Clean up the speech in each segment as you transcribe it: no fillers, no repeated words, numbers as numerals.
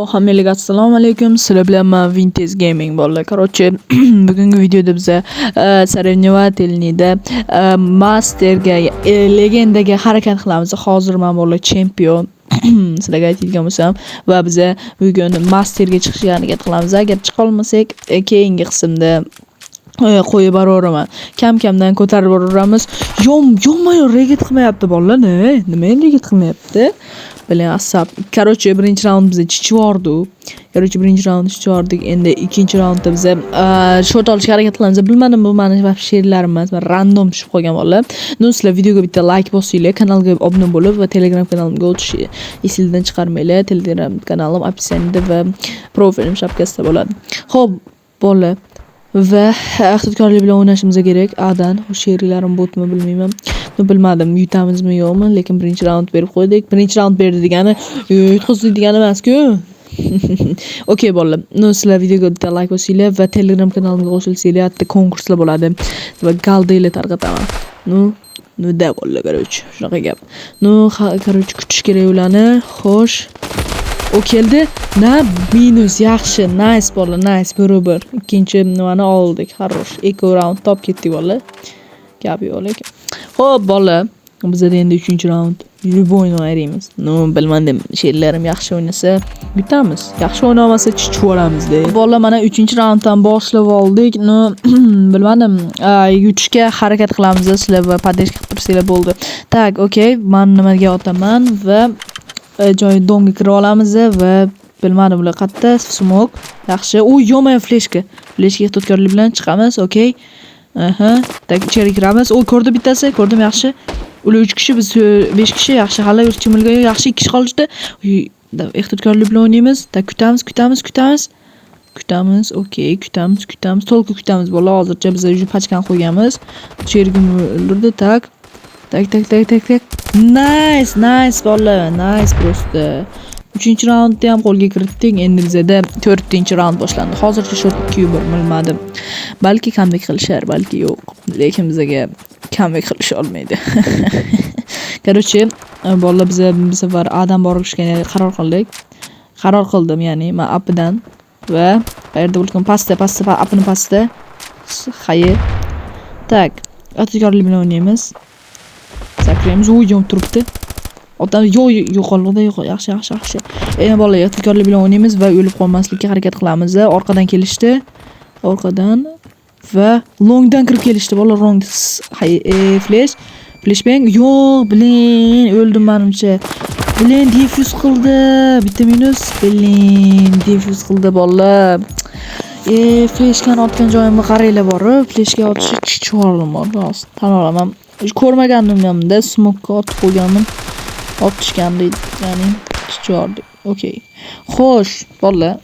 Hammaga assalomu alaykum. Sizlar bilan man Vintage Gaming bolalar. Короче, bugungi videoda biza соревновательныйda masterga, legendaga harakat qilamiz. Hozir man bolalar chempion. Sizlarga aytadigan bo'lsam va biza bugun masterga chiqishga harakat qilamiz. Agar chiqa olmasak, keyingi qismda qo'yib boraveraman. Kam-kamdan ko'tarib boraveramiz. Yom, yomon регет qilmayapti bolalar. Nima? Nima регет qilmayapti? Блин, asab. Короче, birinchi raund biza chichib yubordik. Короче, birinchi raund chichib yubordik. Endi ikkinchi raundda biza short olishga harakat qilamiz. Bilmadim, bu mani вообще sherlarim emas, man random tushib qolgan bolalar. Ну, sizlar videoga bitta like bosinglar, kanalga obuna bo'lib va Telegram kanalimga o'tish esingizdan chiqarmanglar. Telegram kanalim описание da va profilim shapkasida bo'ladi. Xo'p, bolalar va ehtiyotkorlik bilan o'ynashimiz kerak. Adan sheriklarim botmi bilmayman. Ну, bilmadim, yutamizmi yo'qmi, lekin birinchi raund berib qo'ydik. Birinchi raund berdi degani yutqizdik degani emas-ku. Okey bolalar. Ну, sizlar videoga bitta like bosinglar va Telegram kanalimga qo'shilsanglar, yerda konkurslar bo'ladi va голды tarqataman. Ну, да bolalar, короче, shunaqa gap. Ну, короче, kutish kerak ularni. Xo'sh. O keldi. Na minus yaxshi. Nice bolalar, nice 1-1. Ikkinchi nimani oldik. Хорош. Eko raund top ketdik bolalar. Gap yo'q lekin. Xo'p bolalar, bizada endi 3-raund. Любой o'ynaymiz. Ну, bilmadim, sherlarim yaxshi o'ynasa yutamiz. Yaxshi o'ynamasa chichib yuboramiz-da. Bolalar, mana 3-raunddan boshlab oldik. Ну, bilmadim, yutishga harakat qilamiz. Sizlar va поддержка qilib tursanglar bo'ldi. Так, okey, man nimaga otaman va joyi donga kirib olamiz va bilmadim ular qayerda. Smoke. Yaxshi. U yomon fleshka. Fleshka ehtiyotkorlik bilan chiqamiz, okey. Aha, так ichkari kiramiz. O ko'rdi bittasi, ko'rdim yaxshi. Ular 3 kishi, biz 5 kishi, yaxshi. Hali hech kim yo'q, yaxshi 2 kishi qolishdi. Ehtiyotkorlik bilan o'ynaymiz. Так kutamiz, kutamiz, kutamiz. Kutamiz, okey, kutamiz, kutamiz. To'liq kutamiz bolalar. Hozircha biz уже pachkani qo'yganmiz. Sherigim o'ldirdi. Так. Так, так, так, так, так. Nice, nice bolalar, nice просто. 3-raundni ham qo'lga kiritdik. Endi bizada 4-raund boshlandi. Hozircha shu 2-1 bilmadim. Balki comeback qilishar, balki yo'q. Lekin bizaga comeback qilisha olmaydi. Короче, bolalar biza bu safar A'dan borishga qaror qildik. Qaror qildim, ya'ni men APdan va qayerda bo'lgan pastda, pastda, APni pastda. Hayi. Так, ehtiyotkorlik bilan o'ynaymiz. Sakraymiz. U yonib turibdi. Odam yo'q, yo'qoldi, yo'q, yaxshi, yaxshi, yaxshi. Endi bolalar ehtiyotkorlik bilan o'ynaymiz va o'lib qolmaslikka harakat qilamiz. Orqadan kelishdi. Orqadan va longdan kirib kelishdi. Bolalar long hay, flash. Flashbang. Yo'q, блин, o'ldim menimcha. Блин, defuse qildi. Bitta minus. Блин, defuse qildi bolalar. Fleshkani otgan joyimga qaranglar borib, fleshka otishni chichib yubordim hozir. Tan olaman. Ko'rmagandim hamda smoke'ga otib qo'ygandim. Otishgandi, ya'ni chichib yubordik. Okey. Xo'sh, bolalar,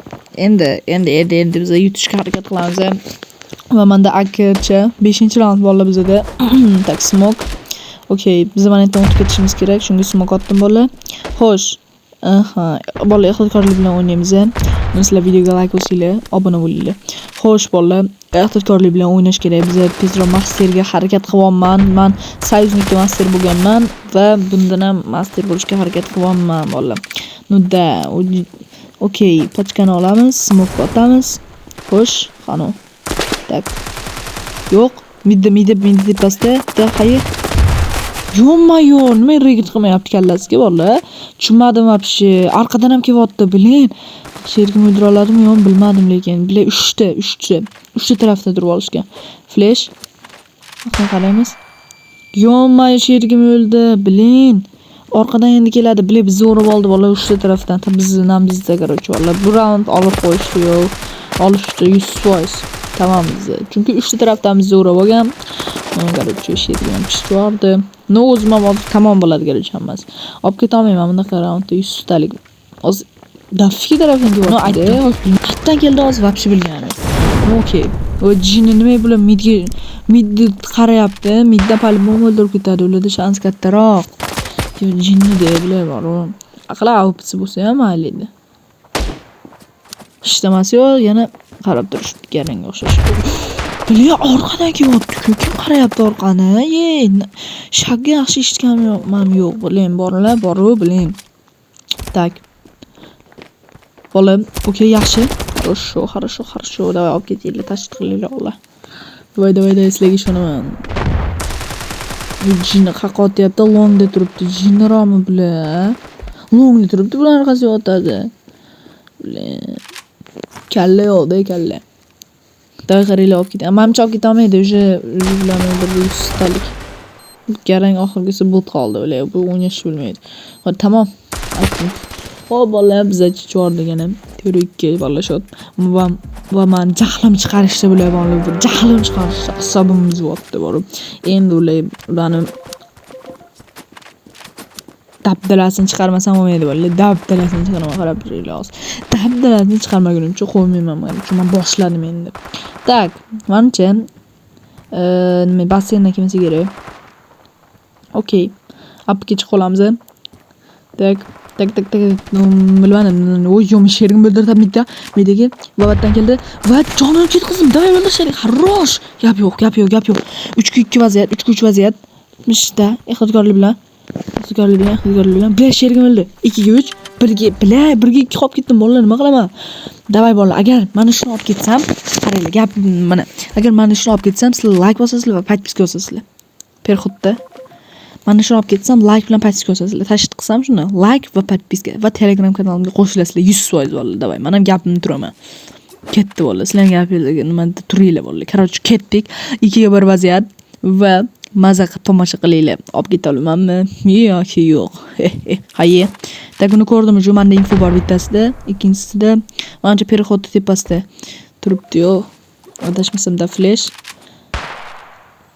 endi biz yutishga harakat qilamiz. Va menda akcha 5-raund bolalar bizada. Так, smoke. Okey, biz mana yerdan o'tib ketishimiz kerak. Shunga smoke otdim bolalar. Xo'sh. Aha, bolalar ehtiyotkorlik bilan o'ynaymiz. Sizlar videoga like bosinglar, obuna bo'linglar. Xo'sh, bolalar, ehtiyotkorlik bilan o'ynash kerak. Biz tezroq masterga harakat qilyapman. Man союзник da master bo'lganman va bundan ham master bo'lishga harakat qilyapman bolalar. Ну да, okey, pachkani olamiz, smoke otamiz. Xo'sh, qani. Так. Yo'q, midda, midda, midda tepasida. Bitta hayi. Ё-моё, nima регет qilmayapti kallasiga bolalar? Tushunmadim вообще. Orqadan ham kelyapti, блин. Sherigim o'ldira oladimi yo'qmi bilmadim lekin. Bular uchta, uchta. Uchta tarafda turib olishgan. Flash. Orqaga qaraymiz. Ё-моё, sherigim o'ldi. Блин. Orqadan endi keladi. Блин, bizni o'rab oldi bolalar uchta tarafdan. Bizni ham bizda, короче, bolalar. Bu raund olib qo'yishdi yo'q. Olishdi 100%. Tamam bizni. Chunki uchta tarafdan bizni o'rab olgan. Короче, sherigim ham pishib yubordi. Но, o'zim ham hozir tamom bo'ladi, короче, hammasi. Olib ketolmayman bunaqa raundda 100 talik. Hozir daftiki tarafdan kelyapti. Qayerdan keldi hozir вообще bilganim. Okey. O jinni nima bular midga midni qarayapti. Midda по-любому o'ldirib ketadi. Ularda shans kattaroq. Jinni deb bular bor. Aql AWPsi bo'lsa ham mayli edi. Ishlamasi yo'q, yana qarab turishibdi garanga o'xshash. Блин, orqadan kelyapti-ku. Kim qarayapti orqani? Ey, shagga yaxshi eshitganim yo'q, блин, bolalar boru, блин. Так. Bola, okey, yaxshi. Хорошо, хорошо, хорошо. Давай, olib ketinglar, tashkil qilinglar, Alloh. Давай, давай, давай, sizlarga ishonaman. Jinni qaqotyapti, longda turibdi. Jinniroqmi bular? Longda turibdi, bular orqasiga otadi. Блин. Kalla yo'qda, kalla. Давай, qaranglar, olib keting. Manimcha, olib ketolmaydi, уже bularni bir yuztalik. Garang oxirgisi bot qoldi, ular bu o'ynashni bilmaydi. Hop, tamom. Aytdim. Xo'p, bolalar, biza chichvor degani 4-2 bolalar счёт. Va man jahlim chiqarishdi bular, bolalar, jahlim chiqarishdi, asabim buzyapti borib. Endi ularni dabdalasini chiqarmasam bo'lmaydi, bolalar. Dabdalasini chiqaraman, qarab turinglar hozir. Dabdalasini chiqarmagunimcha qo'ymayman man. Chunki man boshladim endi. Так, manimcha nima, basseyndan kelmasa kerak. Okey. Upga chiqib qolamiz. Так, так, так, так. Bilmadim. Oy, yo'q, sherigim o'ldirdi bitta. Midagi babatdan keldi va jonini ketkazdim. Давай, o'ldir sherik. Хорош. Gap yo'q, gap yo'q, gap yo'q. 3 ga 2 vaziyat, 3 ga 3 vaziyat. Mishda ehtiyotkorlik bilan. Ehtiyotkorlik bilan, ehtiyotkorlik bilan. Бля, sherigim o'ldi. 2 ga 3, 1 ga, бля, 1 ga 2 qolib ketdim, bolalar, nima qilaman? Давай, bolalar, agar mana shuni olib ketsam, qaranglar, gap mana. Agar mana shuni olib ketsam, sizlar like bosasizlar va подписка bosasizlar. Переход da. Mana shuni olib ketsam, like bilan подписка bosasizlar. Tashkil qilsam shuni, like va подписка va Telegram kanalimga qo'shilasizlar 100%, bolalar. Давай, men ham gapimni turaman. Ketdi, bolalar. Sizlar ham gapinglarga nimada turinglar, bolalar. Короче, ketdik. 2 ga 1 vaziyat va maza qilib tomosha qilinglar. Olib keta olamanmi yoki yo'q? Haye. Так, uni ko'rdim, уже menda info bor bittasida, ikkinchisida manimcha переход ni tepasida turibdi, yo'q. Adashmasam da flash.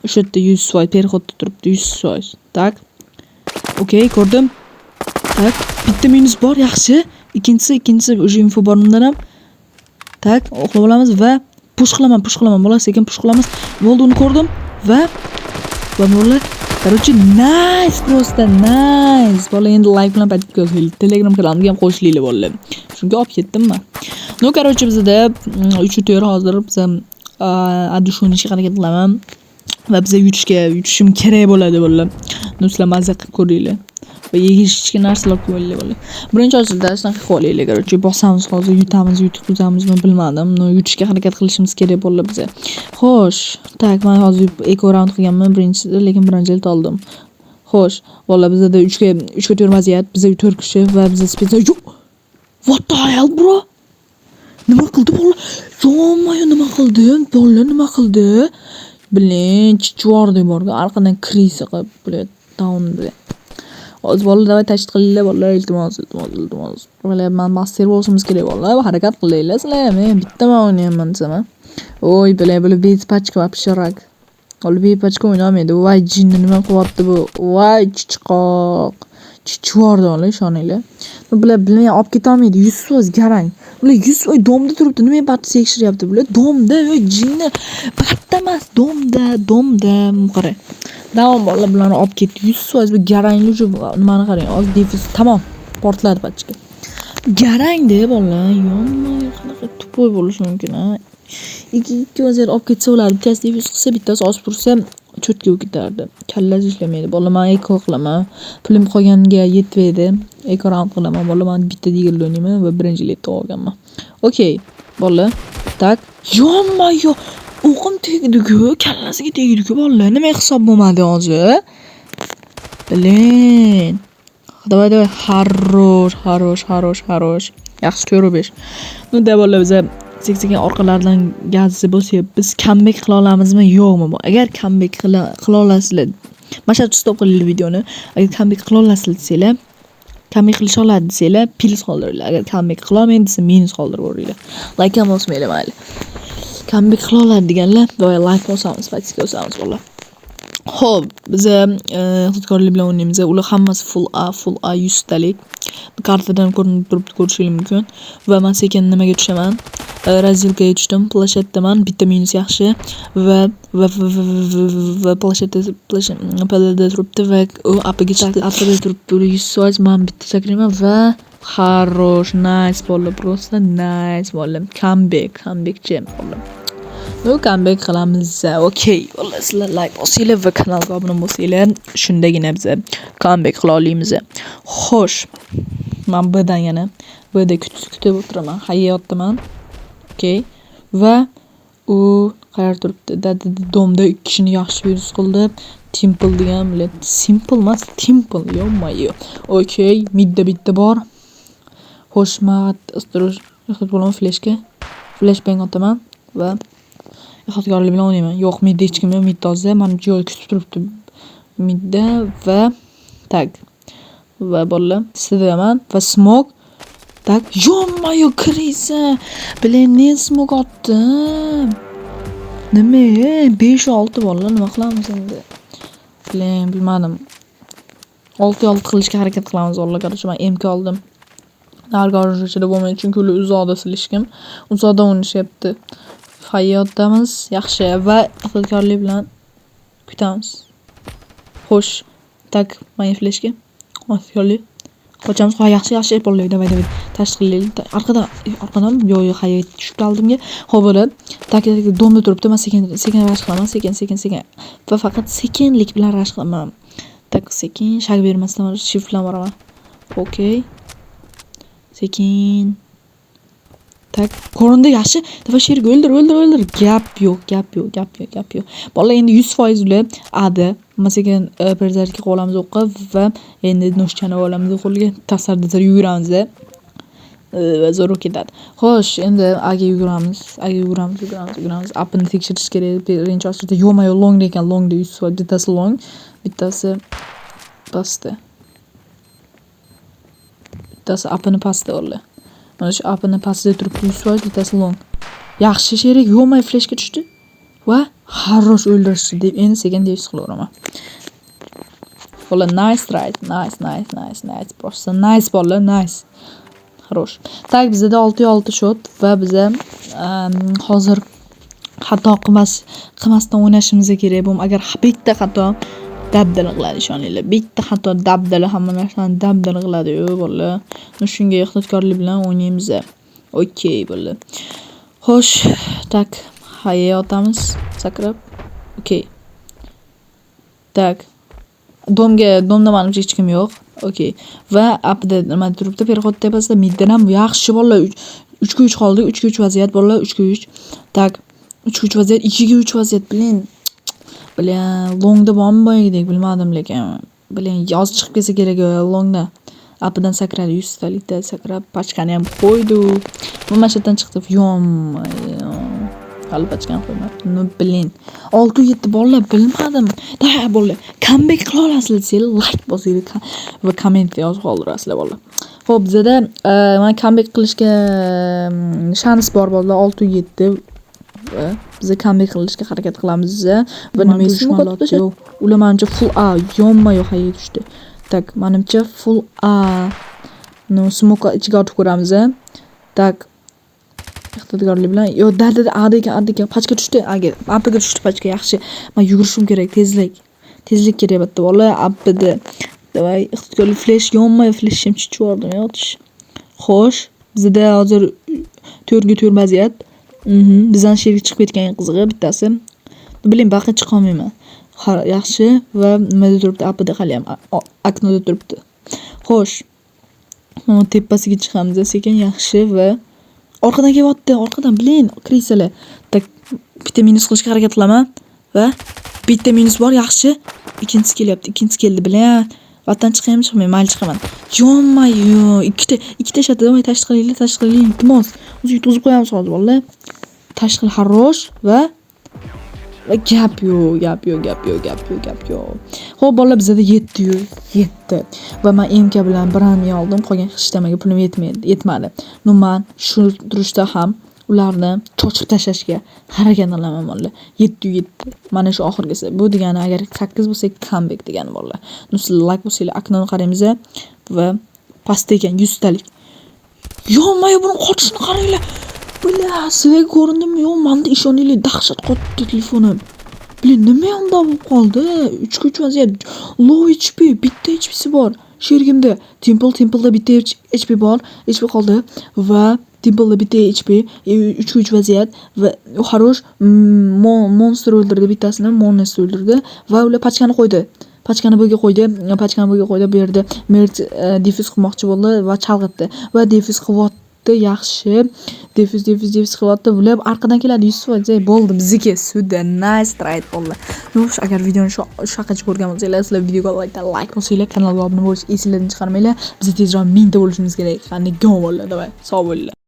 O'sha yerda 100% переход da turibdi, 100%. Так. Okey, ko'rdim. Так, bitta minus bor, yaxshi. Ikkinchisi уже info bor undan ham. Так, uxlab olamiz va push qilaman, push qilaman. Bola, sekin push qilamiz. Bo'ldi, uni ko'rdim va bola, короче, nice, просто nice. Bola, endi like bilan подписка bosinglar. Telegram kanalimga ham qo'shilinglar, bolalar. Chunki olib ketdim man. Ну, короче, bizada 3 4 hozir biz adushu o'ynashga harakat qilaman. Va biza yutishim kerak bo'ladi, bolalar. Ну, sizlar mazza qilib ko'ringlar. Va yegish ichgan narsalar olib qo'yinglar, bolalar. Birinchi ochilda shunaqa qilib olinglar, короче, bosamiz hozir, yutamiz, yutqizamizmi bilmadim. Но, yutishga harakat qilishimiz kerak bo'ldi biza. Xo'sh, так, man hozir eko raund qilganman birinchisida, lekin birinchi oldim. Xo'sh, bolalar, bizada 3 ga 3 ga 4 vaziyat, biza 4 kishi va biza специально. Yo'q. What the hell, bro? Nima qildi bola? Ё-моё, nima qildi? Bolalar, nima qildi? Блин, chichvordi borku, orqadan крыса qilib, бля, down, бля. Hozir, bolalar, давай, tashkil qilinglar, bolalar, iltimos, iltimos, iltimos. Bolalar, man master bo'lishimiz kerak, bolalar, harakat qilinglar sizlar ham, men bitta man o'ynayapman desam. Oy, бля, bular без пачка вообще рак. Ular без пачка o'ynolmaydi. Voy, jinni, nima qilyapti bu? Voy, chichqoq. Chichvordi, bolalar, ishoninglar. Bular bilmay olib ketolmaydi, 100% garang. Ular 100% дом da turibdi. Nimaga batni tekshiryapti bular? Дом da, voy jinni. Batda emas, дом da, дом da. Qarang. Davom, bolalar, bularni olib ketdi. 100% bu garangli уже, nimani qarang. Hozir defuz tamom. Portladi пачка. Garangda, bolalar. Ё-моё, qanaqa тупой bo'lishi mumkin, a? Ikki ikki vaziyat olib ketsa bo'ladi. Bittasi defuz qilsa, bittasi osib tursa, cho'tka bo'lib ketardi. Kallasi ishlamaydi. Bola, man eko qilaman. Pulim qolganga yetmaydi. Eko raund qilaman. Bola, man bitta Deagle'da o'ynayman va birinchi letda olganman. Okey, bolalar. Так. Ё-моё! O'qim tegdi-ku, kallasiga tegdi-ku, bolalar. Nima hisob bo'lmadi hozir? Блин. Давай, давай. Хорош, хорош, хорош, хорош. Yaxshi, 4-5. Ну, да, bolalar, biza sekin orqalaridan gazni bosyapmiz. Comeback qila olamizmi, yo'qmi? Agar comeback qila olasizlar, mana shu yerda stop qilinglar videoni. Agar comeback qila olasizlar desanglar, comeback qilisha oladi desanglar, plyus qoldiringlar. Agar comeback qilolmaydi desa, minus qoldirib yuboringlar. Like ham bosmanglar, mayli. Comeback qila oladi deganlar, давай, like bosamiz, подписка bosamiz, bolalar. Xo'p, biza ehtiyotkorlik bilan o'ynaymiz. Ular hammasi full A, full A 100 talik. Kartadan ko'rinib turibdi, ko'rishingiz mumkin. Va man sekin nimaga tushaman? Разделка ga tushdim, площадь daman, bitta minus, yaxshi va va va va va площадь da PLda turibdi va u APga chiqdi. APda turibdi, ular 100%, man bitta sakrayman va хорош, nice, bolalar, просто nice, bolalar. Comeback, comebackchi, bolalar. Ну, comeback qilamiz. Okey, bolalar, sizlar like bosinglar va kanalga obuna bo'lsanglar, shundagina biza comeback qila olamiz. Xo'sh. Man B'dan yana B'da kutib o'tiraman. Hayotdaman. Okey. Va u qayerda turibdi? Дом da ikki kishini yaxshi yuz qildi. Temple degan, блядь, simple emas, temple, ё-моё. Okey, midda bitta bor. Xo'sh, man ehtiyot bo'laman fleshga. Flashbang otaman va ehtiyotkorlik bilan o'ynayman. Yo'q, midda hech kim yo'q, mid toza. Manimcha yo'l kutib turibdi midda va так. Va bolalar, sidaman va smoke. Так, ё-моё, крыса! Блин, men smoke otdim. Nima? 5-6 bolalar, nima qilamiz endi? Блин, bilmadim. 6-6 qilishga harakat qilamiz bolalar. Короче, men MK oldim. Narigi ichida bo'lmaydi, chunki ular uzoqda слишком. Uzoqda o'ynashyapti. Hayotdamiz, yaxshi va ehtiyotkorlik bilan kutamiz. Xo'sh, так, menga fleshga. Ehtiyotkorlik. Qochamiz. Ha, yaxshi, yaxshi bolalar. Давай, давай. Tashqi arqadan, orqadan, yo'q, yo'q, hayot tushibdi oldimga. Xo'p, bo'ladi. Так, дом da turibdi. Men sekin, sekin rush qilaman, sekin, sekin, sekin. Va faqat sekinlik bilan rush qilaman. Так, sekin, шаг bermasdan shift bilan boraman. Okey. Sekin. Так, ko'rindi, yaxshi. Давай, sherik, o'ldir, o'ldir, o'ldir. Gap yo'q, gap yo'q, gap yo'q, gap yo'q. Bolalar, endi 100% ular A'da. Man sekin перезарядка qilib olamiz o'qqa va endi нож chani olamiz qo'lga. Tasar tasar yuguramiz. Va zo'r bo'lib ketadi. Xo'sh, endi A'ga yuguramiz. A'ga yuguramiz, yuguramiz, yuguramiz. Appini tekshirish kerak. Birinchi ochildi. Yo'q, longda ekan, longda 100%. Bittasi long, bittasi pastda. Bittasi appini pastda bolalar. Mana shu appini pastida turibdi 100%, bittasi long. Yaxshi, sherik, yo'q, fleshga tushdi. Va хорош, o'ldirishdi deb endi sekin defuse qilaveraman. Bolalar, nice try. Nice, nice, nice, nice. Просто nice, bolalar, nice. Хорош. Так, bizada 6-6 счёт va biza hozir xato qilmasdan o'ynashimiz kerak. Bu agar bitta xato dabdala qiladi, ishoninglar. Bitta xato dabdala hamma narsani dabdala qiladi-yu, bolalar. Shunga ehtiyotkorlik bilan o'ynaymiz. Okey, bolalar. Xo'sh, так, hayga otamiz sakrab. Okey. Так. Дом ga, дом da manimcha hech kim yo'q. Okey. Va apida nima turibdi? Переход tepasida middan ham yaxshi, bolalar. 3 ga 3 qoldi. 3 ga 3 vaziyat, bolalar, 3 ga 3. Так. 3 ga 3 vaziyat, 2 ga 3 vaziyat. Блин. Блин, longda bormi boyagidek, bilmadim lekin. Блин, yoz chiqib ketsa kerak longda. Apidan sakradi, 100 talikda sakrab, pachkani ham qo'ydi. Bu mana shu yerdan chiqdi. Ё-моё. Hali pachkani qo'ymabdi. Ну, блин. 6-7 bolalar, bilmadim. Да, bolalar, comeback qila olasizlar desanglar, like bosinglar va komment yozib qoldirasizlar, bolalar. Xo'p, bizada mana comeback qilishga shans bor, bolalar, 6-7 va biza comeback qilishga harakat qilamiz va nima dushmanlar. Ular manimcha full A, ё-моё, qayerga tushdi. Так, manimcha full A. Ну, smoke ichiga otib ko'ramiz. Так. Ehtiyotkorlik bilan. Yo, да, да, A da ekan, A da ekan. Pachka tushdi. Aga, APga tushdi pachka, yaxshi. Men yugurishim kerak, tezlik. Tezlik kerak bu yerda, bola, APda. Давай, ehtiyotkorlik, flash, ё-моё, flash ham tushib yubordim, yotish. Xo'sh, bizda hozir 4 ga 4 vaziyat. Bizdan sherik chiqib ketgan, qizig'i bittasi. Блин, baqa chiqa olmayman. Ha, yaxshi va nimada turibdi? APda haliyam окно da turibdi. Xo'sh. Mana tepasiga chiqamiz sekin, yaxshi va orqadan kelyapti, orqadan, блин, крыса lar. Так, bitta minus qilishga harakat qilaman va bitta minus bor, yaxshi. Ikkinchisi kelyapti, ikkinchisi keldi, блин. Vatan chiqaymi, chiqmaymi? Mayli, chiqaman. Ё-моё, ikkita, ikkita ishladi. Давай, tashqi qilinglar, tashqi qilinglar, iltimos. O'zi yutqizib qo'yamiz hozir, bolalar. Tashqi хорош va gap yo'q, gap yo'q, gap yo'q, gap yo'q, gap yo'q. Xo'p, bolalar, bizada 707 va men MK bilan bir oldim, qolgan hech nimaga pulim yetmaydi, yetmadi. Но man shu turishda ham ularni chochib tashlashga harakat qilaman, bolalar. 707. Mana shu oxirgisi. Bu degani agar 8 bo'lsa, comeback degani, bolalar. Ну, sizlar like bo'lsanglar, окно ni qaraymiz va pastda ekan 100 talik. Ё-моё, buni qochishini qaranglar. Бля, sizlarga ko'rindimi? Yo'q, manda ishoninglar, dahshat qotdi telefonim. Блин, nima undoq bo'lib qoldi? 3 ga 3 vaziyat. Low HP, bitta HP'si bor. Sherigimda Temple, Templeda bitta HP bor, HP qoldi va Templeda bitta HP, 3 ga 3 vaziyat va хорош, monster o'ldirdi bittasini, monster o'ldirdi va ular pachkani qo'ydi. Pachkani Bga qo'ydi, pachkani Bga qo'ydi. Bu yerda Mert defuse qilmoqchi bo'ldi va chalg'itdi va defuse qilyapti, yaxshi. Defuse, defuse, defuse qilyapti. Bular orqadan keladi 100%. Bo'ldi, bizniki. Сюда, nice try bo'ldi. Ну, agar videoni shu yoqqacha ko'rgan bo'lsanglar, sizlar videoga like bosinglar, kanalga obuna bo'lish esinglardan chiqarmanglar. Biz tezroq 1000 ta bo'lishimiz kerak. Qani, go bo'ldi, давай. Sog' bo'linglar.